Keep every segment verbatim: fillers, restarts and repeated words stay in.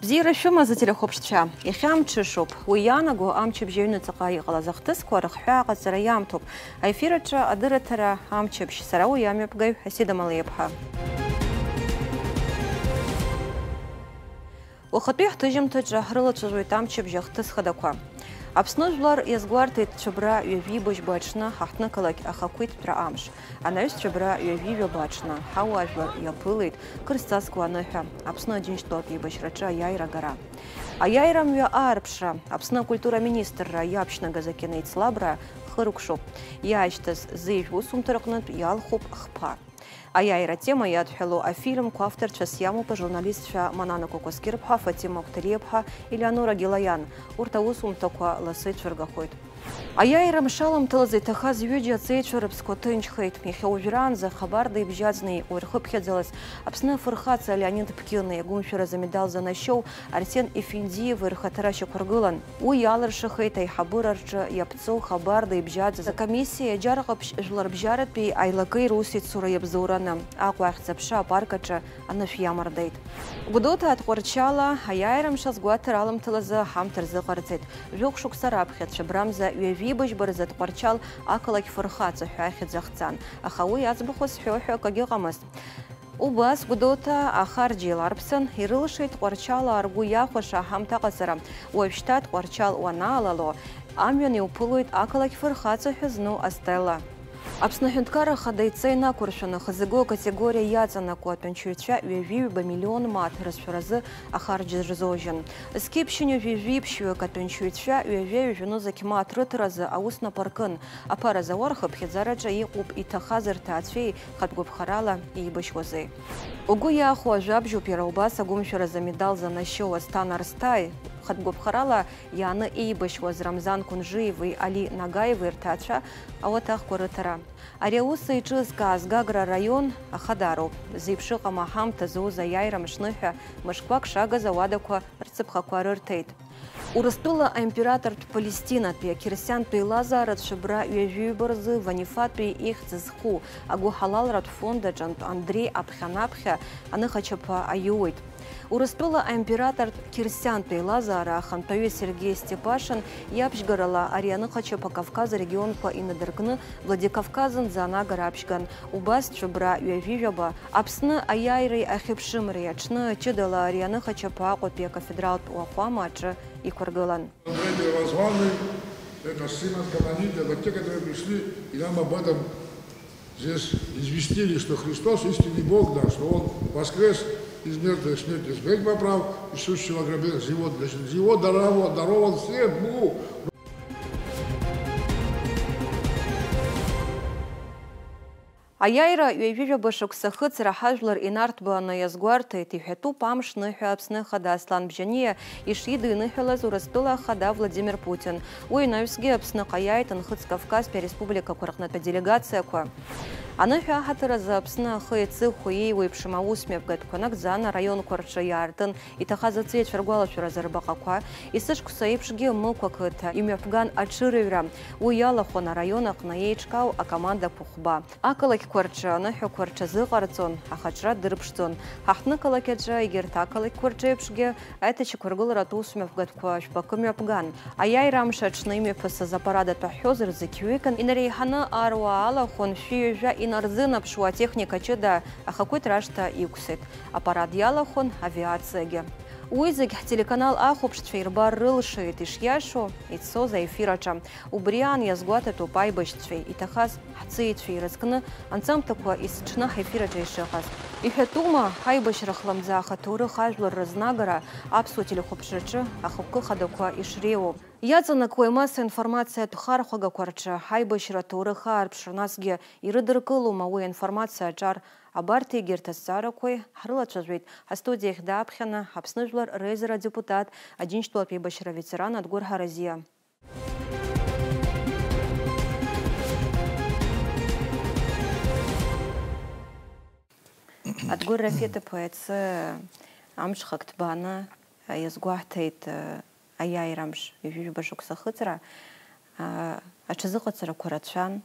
Бзиара шәымаз, ателехәаԥшцәа! Иахьа амҽышоуп. Уи иаанаго амчыбжь аҩныҵҟа иҟалаз ахҭысқәа рыхҳәаа аҟаҵара иаамҭоуп. Аефир аҿы адырраҭара Амчыбжь, сара уи амҩаԥгаҩ Асида Малеиԥҳа. Уахатәи ҳҭыжьымҭаҿы ҳрылацәажәоит амчыбжь ахҭыс хадақәа. Аԥсны жәлар иазгәарҭеит Цәыбра ҩажәи быжьба аҽны ҳаҳҭнықалақь ахақәиҭтәра амш. Анаҩс Цәыбра ҩажәи жәаба аҽны ҳауаажәлар иаԥылеит Кырзҵазкуа аныҳәа, Аԥсны Аџьынџьтәылатә еибашьраҿы аиааира агара. Аиааира мҩа аарԥшра, Аԥсны акультура аминистрра иаԥшьнагаз акино еицлабра хыркәшоуп. Иаашьҭыз зежә усумҭа рҟнытә иалхуп хԥа. Аиааира атема иадҳәалоу афильмқәа авторцәас иамоуп ажурналистцәа Манана Кәакәасқьырԥҳа, Фатима Қәҭалиаԥҳа, Елеонора Гилаиан. Урҭ аусумҭақәа лассы ицәыргахоит. Аиааира амш аламҭалазы иҭахаз ҩыџьа аҵеицәа рыԥсқәа ҭынчхеит. Иахьа уажәраанӡа хабарда ибжьаӡны иҟоу ирхыԥхьаӡалаз Аԥсны афырхаҵа Леонид Ԥкьыни агәымшәаразы амедал занашьоу Арсен Ефендиеви рхаҭара шьақәыргылан. Уи иалыршахеит аиҳабыра рҿы иаԥҵоу хабарда ибжьаӡыз акомиссиеи аџьар ҟаԥшь жәларбжьаратәи аилакеи русеицура иабзоураны Аҟәа ахьӡ-аԥша апарк аҿы анышә иамардеит. Гәдоуҭаа Тҟәарчал аиааира амш азгәаҭара аламҭалазы аҳамҭа рзыҟарҵеит. Жәохә шықәса раԥхьа Цәыбрамза ҩажәи быжьба рзы Тҟәарчал ақалақь фырхаҵа ҳәа ахьӡ ахҵан, аха уи аӡбахә зҳәо ҳәа акгьы ыҟамызт. Убас Гәдоуҭа ахарџь еиларԥсан, ирылшеит Тҟәарчалаа ргәы иахәаша аҳамҭа аҟаҵара. Уажәшьҭа Тҟәарчал уанаалало, амҩан иуԥылоит ақалақь фырхаҵа ҳәа зну астела. Аԥсны Аҳәынҭқарра Ахада идҵа инақәыршәаны, хазы игоу акатегориа иаҵанакуа атәанчаҩцәа ҩажәи ҩба миллион мааҭ рызшәаразы ахарџь рзоужьын. Зқьи ԥшьынҩажәи жәиԥшьҩык атәанчаҩцәа ҩажәи ҩажәи нызқь мааҭ рыҭаразы аус напы аркын. Аԥара зауа рхыԥхьаӡараҿы иҟоуп иҭахаз рҭаацәеи хатә гәаԥхарала еибашьуазеи. Угәы иахәо ажәабжьуп иара убас агәымшәаразы амедал занашьоу Асҭана Арсҭаи, хатә гәаԥхарала иааны еибашьуаз Рамзан Кәынжиеви Али Нагаеви рҭаацәа ауаҭахқәа рыҭара. Ари аус еиҿызкааз Гагра араион ахадароуп. Зеиԥш ыҟам аҳамҭа зоуз аиааира мшныҳәа мышқәак шагаз ауадақәа рцыԥхақәа рырҭеит. Урыстәыла аимператортә Палестинатәи ақьырсиантә еилазаара Цәыбра ҩажәиҩба рзы Ванифатәи ихьӡ зху агәыҳалалратә фонд аҿынтә Андреи аԥхьанаԥхьа аныхачаԥа аиуеит. Урыстәыла аимператортә қьырсиантә еилазаара ахантәаҩы Сергеи Степашин иаԥшьгарала ари аныхачаԥа Кавказ арегионқәа инадыркны Владикавказынӡа анагара аԥшьган, убас Цәыбра ҩажәи жәаба, Аԥсны аиааиреи ахьыԥшымреи аҽны ҷыдала ари аныхачаԥа Аҟәатәи акафедралтә уахәама аҿы иқәыргылан. Воззванный, это Симон Канонит, это те, которые пришли и нам об этом здесь известили, что Христос истинный Бог, да, что Он воскрес из мертвых, смерть избегнул прав, Иисус сего гробец, его, значит, его даровал, даровал всем, ну, Аиааира ҩажәижәаба шықәса ахыҵра ҳажәлар инарҭбааны иазгәарҭеит, иҳәатәуп амш ныҳәа Аԥсны Ахада Аслан Бжьаниа ишидиныҳәалаз Урыстәыла Ахада Владимир Путин. Уи анаҩсгьы Аԥсныҟа иааит Нхыҵ Кавказтәи ареспубликақәа рҟнытә аделегациақәа. Аныҳәа аҳаҭыр азы Аԥсны ахи ацыхәи еиуеиԥшым аус мҩаԥгатәқәа нагӡан, араионқәа рҿы иаартын иҭахаз аҵеицәа ргәалашәаразы рбаҟақәа, есышықәса еиԥшгьы Мықә ақыҭа имҩаԥган аҽырыҩра. Уи иалахәын араион аҟны еиҿкаау акомандақәа хәба. Ақалақьқәа рҿы, аныҳәақәа рҽазыҟарҵон, ахаҿра дырԥшӡон. Ҳаҳҭнықалақь аҿы, егьырҭ ақалақьқәа рҿы еиԥшгьы, аиҭашьақәыргыларатә усмҩаԥгатәқәа жәпакы мҩаԥган. Аиааира амш аҽны имҩаԥысыз апарад атәы ҳҳәозар, зқьҩыкан инареиҳаны аруаа алахәын, шәи ҩажәа инарзынаԥшуа атехника ҷыда ахақәиҭра ашҭа иқәсит. Апарад иалахәын авиациагьы. Уи зегь ҳтелеканал ахәаԥшцәа ирбар рылшеит, ишиашоу, ицоз аефир аҿы. Убри аан иазгәаҭатәуп аибашьцәеи, иҭахаз ҳҵеицәеи ирызкны анҵамҭақәа есыҽны ҳефир аҿы ишыҟаз. Иҳәатәума, аибашьра хлымӡаах аҭоурых ажәлар рызнагара аԥсуа телехәаԥшраҿы ахықәкы хадақәа ишреиуоу? Иаҵанакуа имассо информациатә хархәагақәа рҿы аибашьра аҭоурых аарԥшра насгьы ирыдыркылома уи аинформациа аҿар? Абарҭ егьырҭ азҵаарақәеи ҳрылацәажәеит ҳастудиа ахь дааԥхьаны Аԥсны Жәлар Реизара адепутат, Аџьынџьтәылатә еибашьра аветеран Адгәыр Ҳаразиа. Адгәыр Рафеҭ-иԥа иацы амҽхак ҭбааны иазгәаҳҭеит, аиааира амш, ҩажәижәаба шықәса ахыҵра, аҽазыҟаҵарақәа рацәан,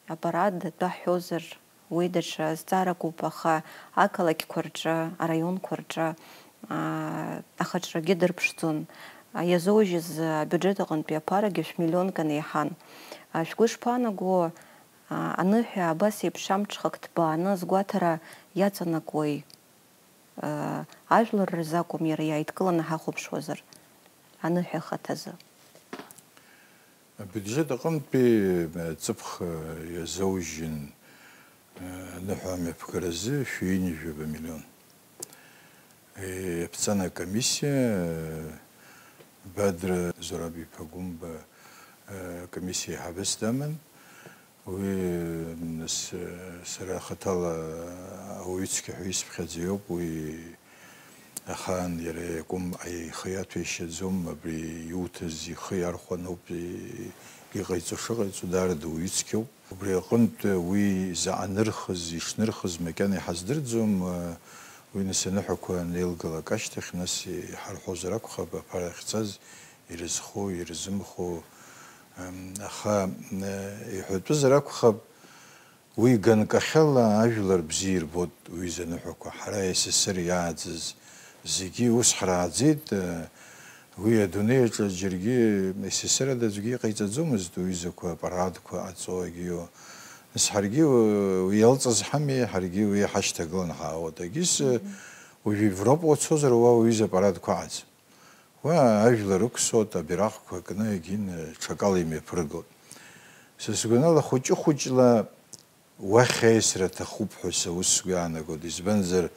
апарад атәы ҳҳәозар, уи даҽа зҵааракуп, аха ақалақьқәа рҿы, араионқәа рҿы, аа, ахаҿрагьы дырԥшӡон. Иазоужьыз абиуџьет аҟынтәи аԥарагьы шәмиллионк анеиҳан. Шәгәы ишԥаанаго, аа, аныҳәа абас еиԥш амҽхак ҭбааны азгәаҭара иаҵанакуеи? Ажәлар рзы акәым, иара иааидкыланы ҳахәаԥшуазар, аныҳәа ахаҭазы. Абиуџьет аҟынтәи ҵыԥх иазоужьын аныҳәа амҩаԥгаразы шәи ҩынҩажәаба миллион. Иаԥҵан акомиссиа, Бадра Зураб-иԥа Гәымба акомиссиа еиҳабыс даман. Уи, нас, сара хаҭала ауаҩы цқьа ҳәа исԥхьаӡо иоуп, уи ахаан иара иакәым ихы иаҭәеишьаӡом, абри иуҭаз ихы иархәаноуп, и-, иҟаиҵо шыҟаиҵо, даара дуаҩы цқьоуп. Убри аҟынтә уи заҟа нырхыз, ишнырхыз макьана иҳаздырӡом, уи нас аныҳәақәа анеилгалак ашьҭахь, нас иҳарҳәозар акәхап, аԥара ахьцаз, ирызхо, ирзымхо, ам, аха, э, иҳәатәызар акәхап, уи ганкахьала ажәлар бзиа ирбоит уҩыза аныҳәақәа. Ҳара С С С Р иааӡаз зегьы ус ҳрааӡеит, э, уи адунеи аҿы џьаргьы С С Р ада аӡәгьы иҟаиҵаӡомызт уҩызақәа апарадқәа ҟаҵо, егьиу. Нас ҳаргьы, э, уи иалҵыз ҳами, ҳаргьы уи ҳашьҭагылан ҳаауеит. Егьыс, э, Мгм. Уажә Европа уцозар, уа уҩыза апарадқәа ҟаҵ. Уа ажәлар ықәсуеит, абираҟқәа кны егьин ҽакала имҩаԥыргоит. Са сгәанала, хәыҷы-хәыҷла уахь аиасра аҭахуп ҳәа са ус сгәы иаанагоит. Избанзар,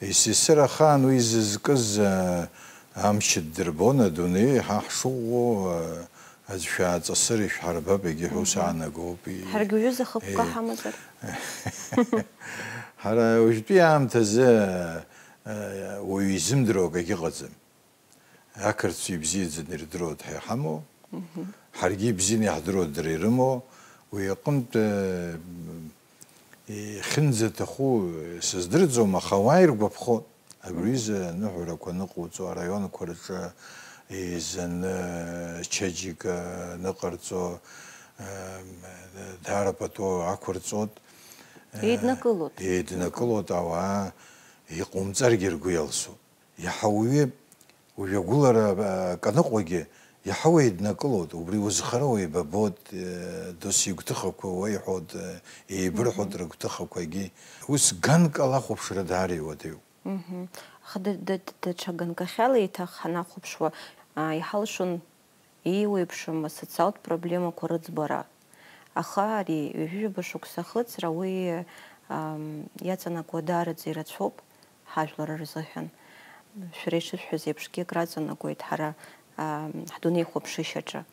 С С Р ахаан уи зызкыз, а, амч ддырбон, адунеи ҳа ҳшыӷәӷәоу, а, аӡә шәааҵасыр ишәҳарбап, егьи ҳәа ус Мгм. аанагоуп. И-, Ҳаргьы уҩыза хықәкы и-, ҳамазар? Ҳара уажәтәи аамҭазы, а, уаҩы изымдыруа акагьы ыҟаӡам. Ақырҭцәа ибзиаӡаны ирдыруа ҳәа иҳамоу, Мгм. ҳаргьы ибзианы иаҳдыруа дара ирымоу, уи аҟынтә, э, ихьынӡаҭаху сыздырӡом, аха ауаа иргәаԥхо, абри Мгм. изы аныҳәарақәа ныҟоуҵо, араионқәа рҿы еизаны чаџьыка ныҟарҵо, э, даара пату ақәырҵоит. Э, Еиднакылоит. еиднакылоит, ауаа иҟоумҵаргьы ргәы иалсуп. Иаҳа уаҩы, уажә агәылара, а, акы аныҟоугьы, иаҳа уеиднакылоит, убри узхара уеибабоит, э, дос игәҭыхақәа уеиҳәоит, э, еибырҳәоит Мгм. рыгәҭыхақәагьы. Ус ганкала ахәаԥшра даара иуадаҩуп. Мгм. Аха да-, да-, даҽа ганкахьала еиҭах ҳанахәаԥшуа, а, иҳалшон еиуеиԥшым асоциалтә проблемақәа рыӡбара. Аха ари ҩажәижәаба шықәса ахыҵра уи, ам, иаҵанакуа даараӡа ирацәоуп ҳажәлар рзыҳәан. Шәара ишышәҳәаз еиԥшгьы акраҵанакуеит ҳара, ам, ҳдунеихәаԥшышьаҿы.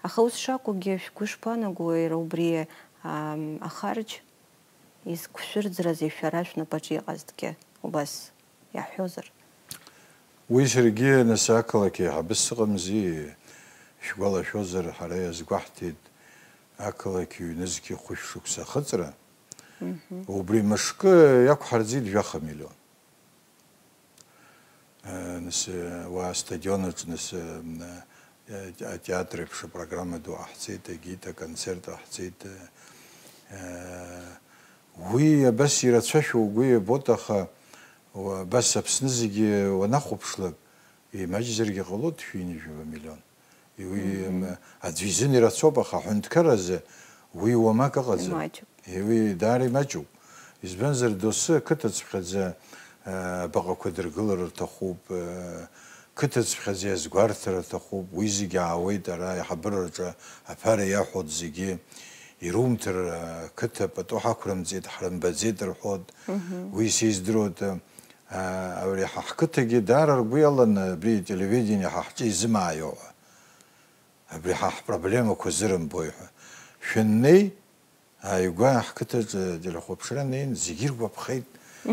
Аха ус шакәугьы, шәгәы шԥаанагои, иара убри, ам, ахарџь изқәшәырӡразеи шәара шәнапаҿы иҟазҭгьы убас иаҳҳәозар? Уи саргьы нас ақалақь еиҳабыс сыҟамзи, шәгәалашәозар, ҳара иазгәаҳҭеит ақалақь ҩнызқьи хәышә шықәса ахыҵра. Мгм. Убри мышкы иақәҳарӡит жәаха миллион. Э, нас, э, уа астадион аҿы, нас, э, м, э, атеатр еиԥш апрограмма ду ҟаҳҵеит, егьит аконцерт ҟаҳҵеит, э, э, уи абас ирацәашәа угәы иабоит, аха уа-, абас Аԥсны зегьы уанахәаԥшлак, имаҷзаргьы ҟалоит шәи ҩынҩажәаба миллион. Уи, Мгм. м, аӡәы изын ирацәоуп, аха аҳәынҭқарразы уи уамак ыҟаӡам. Имаҷуп. Уи даара имаҷуп. Избанзар, доусы ақыҭацәхьаӡа, а, абаҟақәа дыргылар рҭахуп, а, қыҭацәхьаӡа иазгәарҭар рҭахуп, уи зегьы аауеит ара аиҳабыраҿы аԥара иаҳәоит зегьы. Ирумҭар, а, қыҭа пату ҳақәрымҵеит, ҳрымбаӡеит рҳәоит. Мгм. Уи сиздыруеит, а, абри ҳа ҳқыҭагьы даара ргәы иаланы абри ателевидение ҳа ҳҿы изымааио ҳәа. Абри ҳа ҳпроблемақәа зырымбои ҳәа. Шәыннеи, ааигәа ҳқыҭаҿы телехәаԥшра неин, зегьы иргәаԥхеит, э,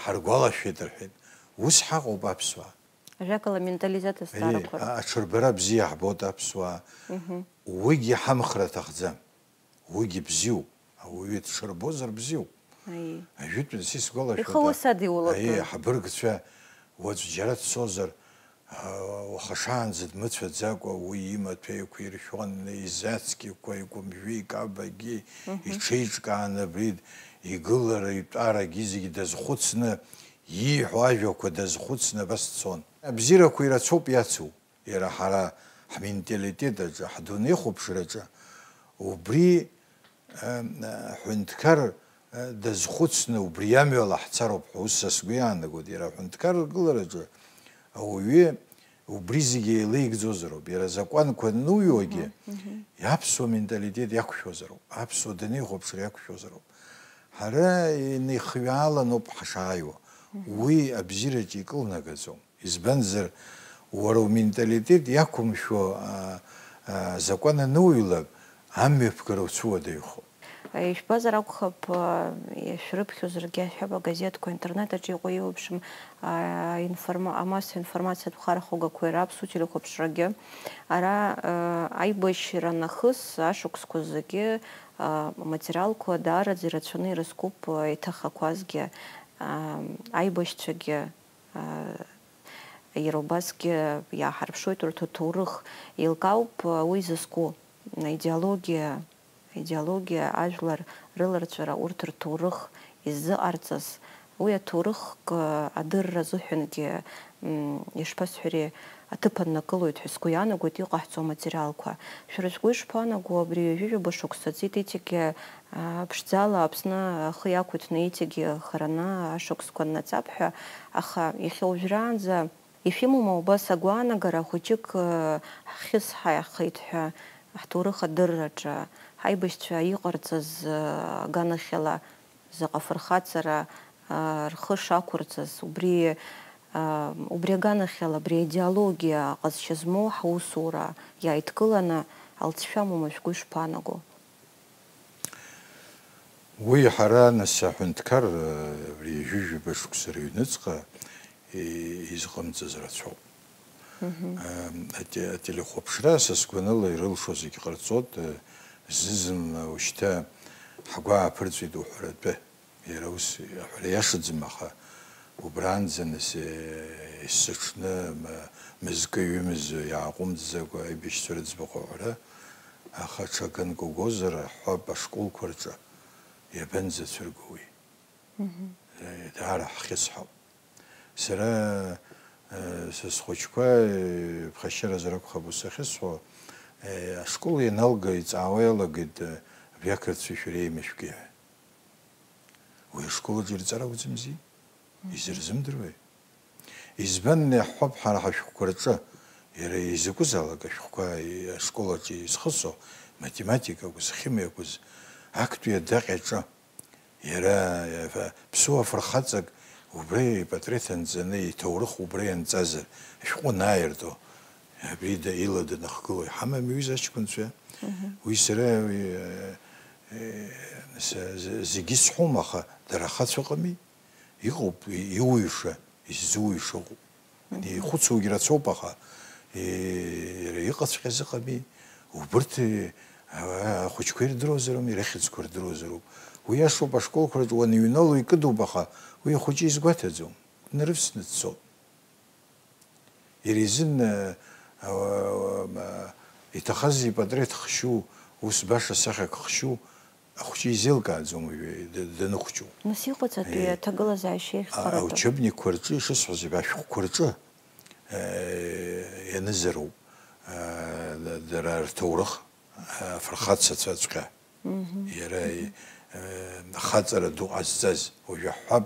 ҳаргәалашәеит рҳәеит. Ус ҳаҟоуп аԥсуаа. Ажәакала, аменталитет азҵаарақәа Аиеи, рыла. А-, аҽырбара бзиа ҳбоит аԥсуаа. Мгм. Уигьы ҳамхра аҭахӡам. Уигьы бзиоуп. Ауаҩы дшырбозар бзиоуп. Аиеи. Ажәытәан сисгәалашәоит, Ихы а-, уасадиулоит. Аиеи, ҳабыргцәа уаҵә џьара дцозар, а, уаха шаанӡа дмыцәаӡакәа уи имаҭәеиқәа иршәон, изацкьақәа, икәымжәи икабагьы Мгм. иҽеиҿкааны абри игылара, итәарагьы зегьы дазхәыцны, Ииҳәо ажәақәа дазхәыцны абас дцон. Абзиарақәа ирацәоуп иацу, иара ҳара ҳменталитет аҿы, ҳдунеихәаԥшраҿы убри, э, ҳәынҭқар, э, дазхәыцны убри амҩала ҳцароуп ҳәа ус са сгәы иаанагоит. Иара аҳәынҭқар ргылараҿы ауаҩы убри зегьы еилеигӡозароуп. Иара азакәанқәа ануҩуагьы, аԥсуа менталитет иақәшәозароуп, аԥсуа дунеихәаԥшра иақәшәозароуп. Ҳара инеихҩааланоуп ҳашааиуа. Уи абзиараҿы икылнагаӡом. Избанзар, уара ументалитет иақәымшәо, а, а, закәан ануҩлак, амҩаԥгара уцәуадаҩхоит. Ижәбазар акәхап, а, ишәрыԥхьозаргьы ҳәа агазеҭқәа, интернет аҿы иҟоу еиуеиԥшым, а, информа-, амассовинформациатә хархәагақәа, иара аԥсуа телехәаԥшрагьы. Ара, а, аибашьра нахыс ашықәсқәа зегьы, а, аматериалқәа даараӡа ирацәаны ирызкуп, а, иҭахақәазгьы, а, аибашьцәагьы. Иара убасгьы иааҳарԥшуеит урҭ аҭоурых, еилкаауп уи зызку аидеологиа, аидеологиа, ажәлар рыларҵәара, урҭ рҭоурых иззыҟарҵаз, уи аҭоурыхк адырра азыҳәангьы, м, ишԥасҳәари, аҭыԥ аннакылоит ҳәа сгәы иаанагоит иҟаҳҵо аматериалқәа. Шәара шәгәы ишԥаанаго, абри ҩажәижәаба шықәса ҵит иҵегьы, а, ԥшӡала Аԥсны ахы иақәиҭны иҵегьы хараны ашықәсқәа ннаҵап ҳәа, аха иахьа уажәраанӡа ишәымоума убас агәаанагара, хәыҷык, а, ҳхьысҳаахеит ҳәа ҳҭоурых адырраҿы, ҳаибашьцәа иҟарҵаз, а, аганахьала заҟа фырхаҵара, а, рхы шақәырҵаз, убри, а, убри аганахьала, абри аидеологиа ҟазшьа змоу ҳусура иааидкыланы алҵшәа амоума шәгәы ишԥаанаго? Уи ҳара, нас, аҳәынҭқар, абри ҩажәижәаба шықәса рыҩныҵҟа и-, изҟамҵаз рацәоуп. Мгм. Ам, ате-, ателехәаԥшра, са сгәаныла, ирылшо зегь ҟарҵоит, э, зны-зынла ушьҭа ҳгәы ааԥырҵәеит уҳәаратәы. Иара ус аҳәара иашаӡам, аха убранӡа, нас, э, есыҽны м-, мызкы-ҩымз иааҟәымҵӡакәа аибашьцәа рыӡбахә аҳәара, аха ҽакынк угозар, ҳҳәап, ашколқәа рҿы иабанӡацәыргои? Мгм. Э, даара ҳхьысҳауп. Сара, э, са схәыҷқәа, э, ԥхашьаразар акәхап ус ахьысҳәо, э, ашкол ианалга, иҵаауа иалагеит, э, абри ақырҭцәеи шәареи еимашәки ҳәа. Уи ашкол аҿы ирҵар акәӡамзи? Мгм. Изырзымдыруеи? Избан, иаҳҳәап, ҳара ҳашәҟәқәа рҿы, иара изакәызаалак ашәҟәқәа ашкол аҿы изхысо, математика акәыз, химиа акәыз, актәи адаҟьаҿы, иара, иара ԥсуа фырхаҵак убра ипатреҭ анҵаны, иҭоурых убра ианҵазар, ашәҟәы анааирту, абри да-, ила даныхгылоу иҳамами, ҩыза аҷкәынцәа? Мгм. Уи сара, уи, э, э, с-, з-, зегьы сҳәом, аха дара ахацәа ыҟами? Иҟоуп, и-, иуҩша, иззуҩша ыҟоуп. Мгм. Ихәыцуагь рацәоуп, аха, э, иара иҟаҵәҟьаз ыҟами. Убырҭ, э, а-, ахәыҷқәа ирдыруазароуми, рыхьӡқәа рдыруазароуп. Уи иашоуп, ашколқәа рҿы уаныҩнало икыдуп, аха уи ахәыҷы изгәаҭаӡом, днарывсны дцоит. Иара изын, э, э, э, иҭахаз ипатреҭ хшьу, ус баша сахьак хшьу, ахәыҷы изеилкааӡом уажәы д-, даныхәҷу. Нас иҟаҵатәи Е, аҭагылазаашьа а-, еиӷьхаратәы? Аучебникқәа рҿы, ишысҳәаз еиԥш, ашәҟәқәа рҿы, э, ианызароуп, э, д-, дара рҭоурых, э, афырхаццәаҵәҟьа. Мгм. Иара, э, ахаҵара ду ҟазҵаз, уажәы ҳҳәап,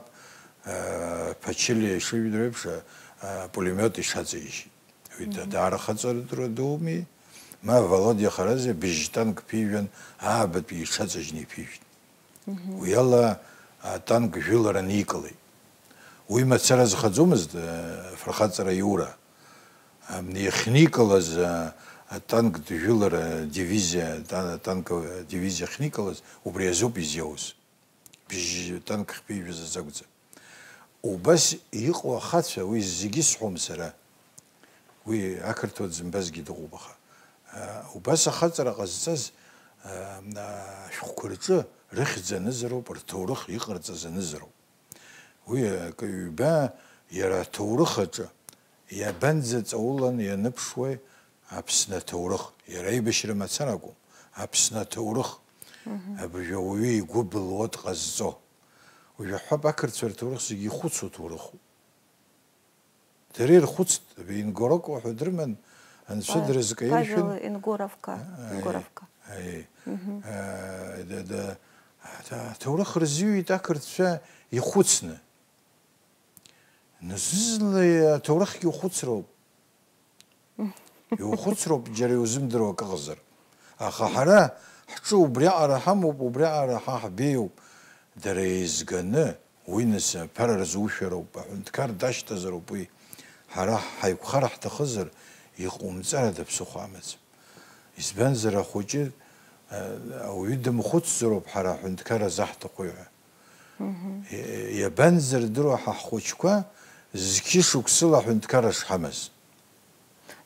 э, Ԥачелиа ишыжәдыруа еиԥш, э, апулемиот иҽаҵаижьит. Уи да-, Мгм. даара хаҵара думи, ма Володиа Харазиа быжь танк ԥижәан, аабатәи иҽаҵажьны иԥижәт. Мгм. Уи ала атанк жәылара никылеит. Уи мацара зхаӡомызт, э, афырхаҵара иура. Ам, иахьникылаз, э, атанк жәылара дивизиа, та-, танк, э, дивизиа ахьникылаз, убри азоуп изиаус. Бжь танк хԥижәаз азы акәӡам. Убас иҟоу ахацәа, уи зегьы сҳәом сара. Уи ақырҭуа дзымбазгьы дыҟоуп, аха, а, убас ахаҵара ҟазҵаз, а, ашәҟәқәа рҿы рыхьӡ анызароуп, рҭоурых иҟарҵаз анызароуп. Уи акы ҩба иара аҭоурых аҿы иабанӡаҵаулан ианыԥшуеи? Аԥсны аҭоурых, иара аибашьра мацара акәым, Аԥсны аҭоурых, Мгм. абыржәы ауаҩы игәы былуа дҟазҵо. Уажә иаҳҳәап, ақырҭцәа рҭоурых зегьы ихәыцуа ҭоурыхуп. Дара ирхәыцт, Ингорокко ҳәа дрыман, анцәа Па-, дырзкаиршәын. Павел Ингоровка, Аи, Ингоровка. Аи. Мгм. Э, да, да, да, аҭоурых рзиҩит ақырҭцәа ихәыцны. Нызызла аҭоурыхгьы ухәыцроуп. Иухәыцроуп, џьара иузымдыруа акы ыҟазар. Аха ҳара ҳҿы убриаҟара ҳамоуп, убриаҟара ҳа ҳбеиоуп. Дара еизганы, уи нас аԥара рзушәароуп, аҳәынҭқар дашьҭазароуп уи. Ҳара ҳаиқәхар ҳҭахызар, иҟоумҵарада ԥсыхәа амаӡам. Избанзар, ахәыҷы, а, ауаҩы дымхәыцӡароуп ҳара аҳәынҭқар азаҳҭаху ҳәа. Мгм. И-, иабанзырдыруа ҳа ҳхәыҷқәа зқьышықәсыла аҳәынҭқарра шҳамаз?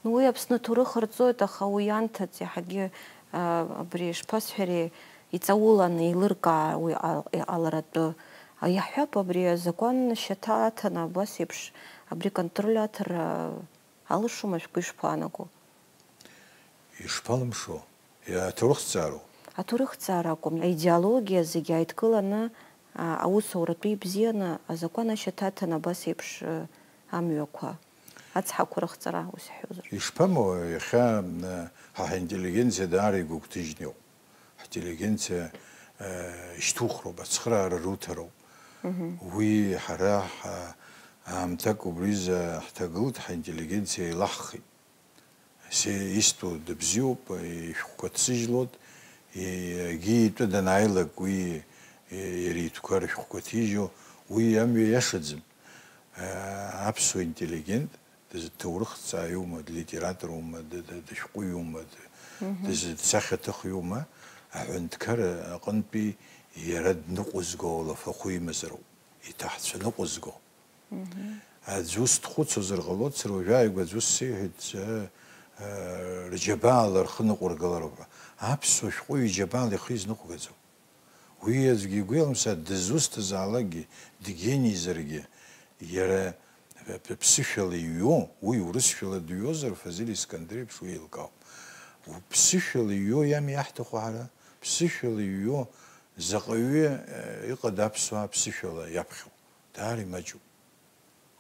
Ну, уи Аԥсны аҭоурых рҵоит, аха уи анҭыҵ иаҳагьы, а, абри ишԥасҳәари, иҵауланы еилыркаа уи а-, иҟаларатәы. А, иаҳҳәап, абри азакәан шьаҭа аҭаны абас еиԥш абри контроль аҭара алшома, шәгәы ишԥаанаго? Ишԥалымшо? Иа-, аҭоурыхҭҵаароу? Аҭоурыхҭҵаара акәым, аидеологиа зегьы ааидкыланы, а, аусуратәы ибзианы, азакәан ашьаҭа аҭаны абас еиԥш, э, амҩақәа, ацҳақәа рыхҵара, ус иҳәозар. Ишԥамоу, иахьа, э, ҳа ҳинтеллигенциа даара игәыгәҭыжьны иҟоуп. Ҳинтеллигенциа, э, ишьҭухроуп, ацхыраара руҭароуп. Мгм. Уи ҳара ҳа-, аамҭак убризы ҳҭагылт, ҳинтеллигенциа еилаҳхит. Се-, истәу дыбзиоуп, ишәҟәқәа дсыжьлоит, и-, егьи итәы данааилак уи, и-, иара итәқәа рышәҟәқәа ҭижьо, уи амҩа иашаӡам. Э, аԥсуа интеллигент дызҭоурыхҭҵааҩума, длитературума, д-, д-, дышәҟәыҩҩума, д-, Мгм. дызсахьаҭыхҩума, аҳәынҭқар аҟынтәи иара дныҟәызго ауалафахәы имазароуп, иҭаҳцәа ныҟәызго. Мгм. Аӡә ус дхәыцуазар ҟалоит, сара уажәааигәа аӡә ус сеиҳәеит, э, э, рџьабаала рхы ныҟәыргалароуп ҳәа. Аԥсуа шәҟәыҩҩы иџьабаала ихы изныҟәгаӡом. Уи аӡәгьы игәы иалымсааит, дызусҭазаалакгьы, дгенизаргьы, иара ԥ-, ԥсышәала иҩу, уи урысшәала дыҩуазар, Фазиль Искандер иеиԥш уи еилкаауп. Ԥсышәала иҩу иами иаҳҭаху ҳара, ԥсышәала иҩу заҟаҩы, э, ыҟада аԥсуаа ԥсышәала иаԥхьо? Даара имаҷуп.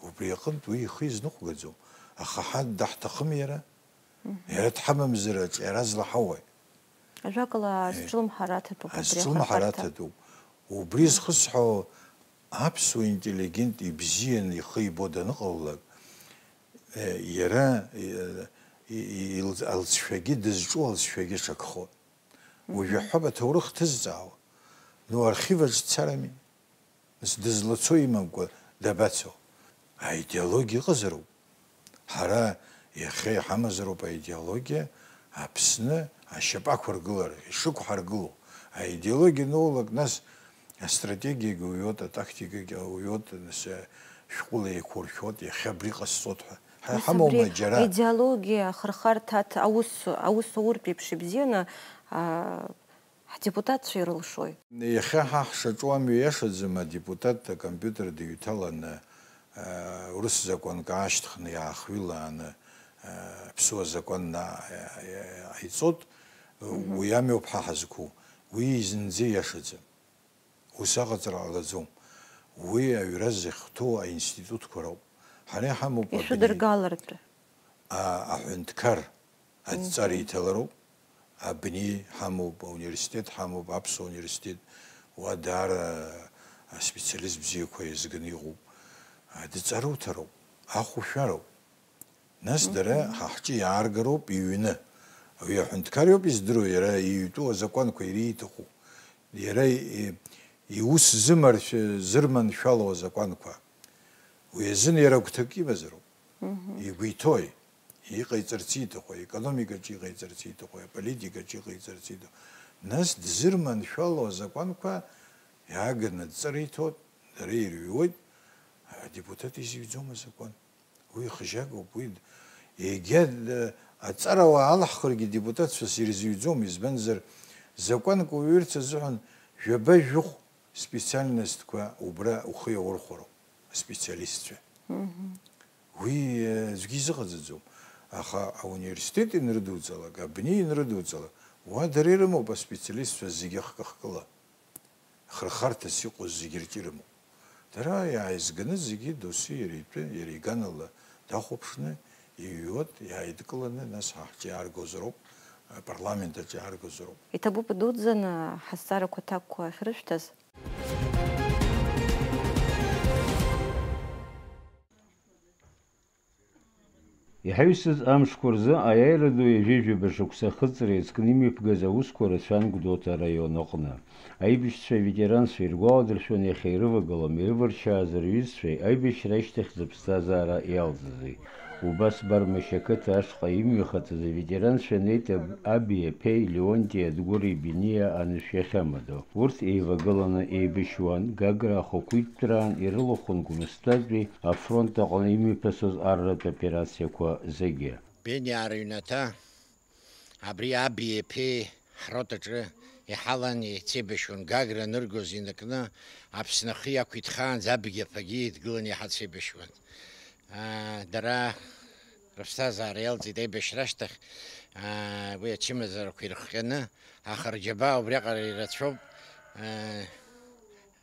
Убри аҟынтә уи ихы изныҟәгаӡом. Аха ҳа даҳҭахым иара? Мгм. Иара дҳамамзар аҿиара злаҳауеи? Ажәакала, Е, азҿлымҳара аҭатәуп убри азҿлымҳара ахырхарҭа. Аҭатәуп. Убри зхысҳәаау аԥсуа интеллигент ибзиан ихы ибо даныҟалалак, е, иара, е, и-, и-, илҵ-, алҵшәагьы, дызҿу алҵшәагьы ҽакхон. Мгм. Уажә аҳәап аҭоурых ҭызҵаауа. Ну, архив аҿы дцарами? Нас дызлацо имамкәа дабацо? Аидеологиа ыҟазароуп. Ҳара иахьа иҳамазароуп аидеологиа, Аԥсны ашьапы ақәыргылара, ишықәҳаргыло. Аидеологиа аноулак, нас астратегиагьы уҩуеит, атактикагьы уҩуеит, нас, э, шәҟәыла еиқәуршәоит, иахьа абри ҟасҵоит ҳәа. Ҳа Нас иҳамоума абри џьара? Аидеологиа ахырхарҭа аҭ-, аус, аусуртә еиԥш ибзианы, а, Ҳдепутатцәа ирылшои? Иахьа ҳа ҳшаҿу амҩа иашаӡам адепутат акомпиутер дыҩҭаланы, э, урыс закәанк аашьҭхны иаахҩылааны, э, аԥсуа закәан на-, э, э, ҟаиҵоит. Мгм. Уи амҩоуп ҳа ҳазқәу. Уи зынӡа иашаӡам. Ус аҟаҵара ҟалаӡом. Уи аҩра зыхьҭоу аинститутқәа роуп. Ҳара иҳамоуп абни-, Ишәыдыргалартә. А-, аҳәынҭқар адҵара Мгм. иҭалароуп. Абни ҳамоуп, ауниверситет ҳамоуп, аԥсуа университет, уа даара аспециалист бзиақәа иазганы иҟоуп. Адҵара уҭароуп, ахәшәароуп. Нас дара Мгм. ҳа ҳҿы иааргароуп иҩны. Уи аҳәынҭқар иоуп издыруа, иара иҩтәу азакәанқәа ириҭаху. Иара и-, иус зымаршә-, зырманшәало азакәанқәа. Уи азын иара агәҭакы имазароуп. Мгм. Игәы иҭои, иҟаиҵарц ииҭаху, аекономикаҿы иҟаиҵарц ииҭаху, аполитикаҿы иҟаиҵарц ииҭаху. Нас дызырманшәало азакәанқәа иааганы адҵара иҭоит, дара ирыҩуеит, адепутат изыҩӡом азакәан. Уи хыжьагоуп, уи д-, егьа д-, аҵарауаа алаҳхыргьы депутатцәас ирзыҩӡом, избанзар, закәанк уаҩырц азыҳәан жәаба-жәохә специальностқәа убра ухы иаурхәароуп, аспециалистцәа. Мгм. Уи, э, аӡәгьы изыҟаҵаӡом. Аха ауниверситет инрыдуҵалак, абни инрыдуҵалак, уа дара ирымоуп аспециалистцәа зегьы хкы-хкыла. Хырхарҭас иҟоу зегьы рҿы ирымоуп. Дара иааизганы зегьы досу иара итәы, иара иганала дахәаԥшны, иҩуеит, иааидкыланы, нас ҳаҳҿы иааргозароуп, апарламент аҿы иааргозароуп. Иҭабуп идуӡӡаны ҳазҵаарақәа аҭакқәа ахьрышәҭаз. Иҳаҩсыз амшқәа рзы аиааира ду ҩажәи жәаба шықәса ахыҵра иазкны имҩаԥгаз аусқәа рацәан Гәдоуҭа араион аҟны. Аибашьцәеи аветеранцәеи иргәаладыршәон иахьа ирывагылам, ирывыршьааз рҩызцәеи аибашьра ашьҭахь зыԥсҭазаара иалҵызи. Убас Бармашь ақыҭа ашҟа имҩахыҵыз аветеранцәа неит Аб-, Аби Аԥеи, Леонти Адгәыри Биниа анышә иахьамадоу. Урҭ еивагыланы еибашьуан, Гагра ахақәиҭтәраан ирылахәын Гәымсҭатәи афронт аҟны имҩаԥысыз арратә операциақәа зегьы. Бениа рыҩнаҭа, абри Аби Еԥеи ҳротаҿы иҳалан еицеибашьуан, Гагра аныргоз инаркны, Аԥсны ахы иақәиҭхаанӡа абгьы аԥагьы еидгыланы иҳацеибашьуан. Аа, дара рыԥсҭазаара иалҵит аибашьра ашьҭахь, аа, уи ачымазарақәа ирыхҟьаны, аха рџьабаа убриаҟара ирацәоуп. Аа,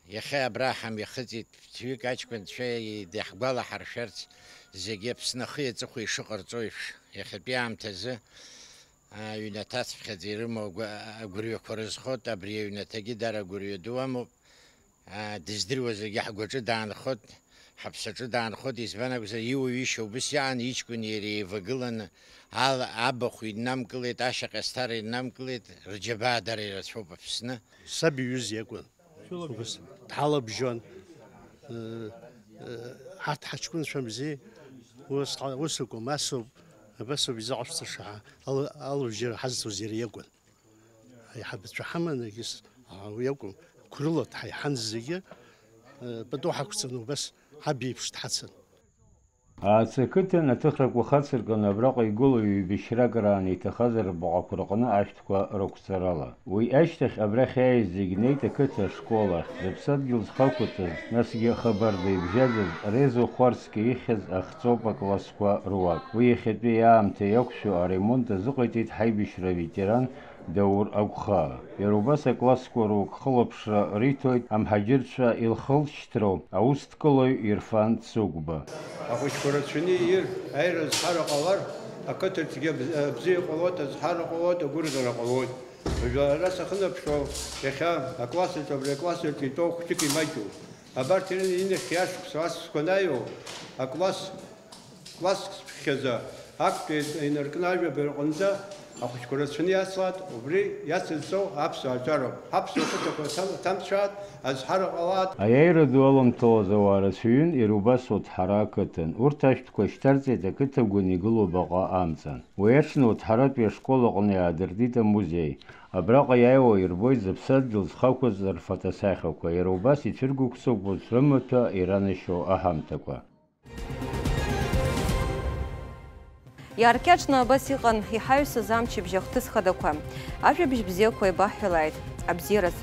Иахьа абра ҳамҩахыҵит, ԥыҭҩык аҷкәынцәа иаҳгәалаҳаршәарц, зегьы Аԥсны ахи аҵыхәеи ишыҟарҵо еиԥш, иахьатәи аамҭазы аҩнаҭацыԥхьаӡа ирымоу агәырҩақәа рызхоит, абри аҩнаҭагьы дара агәырҩа ду амоуп, дыздыруа зегьы ҳгәаҿы даанхоит, ҳаԥсаҿы даанхоит, избан акәзар, иуаҩышьа убыс иаан, иҷкәыни иареи еивагыланы, абахә иднамкылеит, ашьаҟа асҭара иднамкылеит, рџьабаа дара ирацәоуп Аԥсны. Саб иҩыз иакәын. Убас дҳалабжьон. Ҳарҭ ҳаҷкәынцәамзи, ус, ус акәым, асоуп, абасоуп изыҟашәҵаша ҳәа алабжьара ҳазҭоз иара иакәын. Аиҳабацәа ҳаман, егьыс, уи акәым, қәрыла дҳаиҳан зегьы, пату ҳақәҵаны убас ҳаб иеиԥш дҳацын. Аацы ақыҭан аҭыхрақәа хацыркын, абраҟа игылоу ҩбашьрак раан иҭахаз рбаҟақәа рҟны ашәҭқәа рықәҵарала. Уи ашьҭахь абрахь иааиз зегь неит ақыҭа ашкол ахь, зыԥсадгьыл зхақәыҵыз, насгьы хабарда ибжьаӡыз Резо Хәарцкиа ихьыз ахҵоуп аклассқәа руак. Уи иахьатәи аамҭа иақәшәо аремонт азыҟаиҵеит ҳаибашьра аветеран Даур Агәхаа. Иара убас аклассқәа руак хылаԥшра риҭоит амҳаџьырцәа илхылҵшьҭроу аусҭкылаҩ Ирфан Цыгәба. Ахәыҷқәа рацәаны иир, аира азҳара ҟалар, ақыҭаҿгьы абз-, абзиа ҟалоит, азҳара ҟалоит, агәырӷьара ҟалоит. Уажәы ара сахьынаԥшуа, иахьа аклассаҿ, абри аклассаҿ итәоу хәҷык имаҷуп. Абарҭ ирыны инахьхьи ашықәс асқәа анааиуа, акласс Класск сԥхьаӡа актәи инаркны ажәабаҩ аҟынӡа ахәыҷқәа рацәаны иацлааит, убри иацызҵо аԥсуаа рҿароуп. Ҳаԥсуа қыҭақәа ҭам-, ҭамцәаат, азҳара ҟалаат. Аиааира ду аламҭалаз ауаа рацәаҩын, иара убас Уҭҳара ақыҭан. Урҭ ашәҭқәа шьҭарҵеит, ақыҭа гәын игылоу баҟа амҵан. Уи аҽны Уҭҳаратәи ашкол аҟны иаадыртит амузеи. Абраҟа иааиуа ирбоит зыԥсадгьыл зхақәыз рфотосахьақәа, иара убас ицәыргақәҵоуп урҭ рымаҭәа иранашьоу аҳамҭақәа. Иааркьаҿны абас иҟан иҳаҩсыз амчыбжь ахҭыс хадақәа. Ажәабжь бзиақәа еибаҳҳәалааит, абзиараз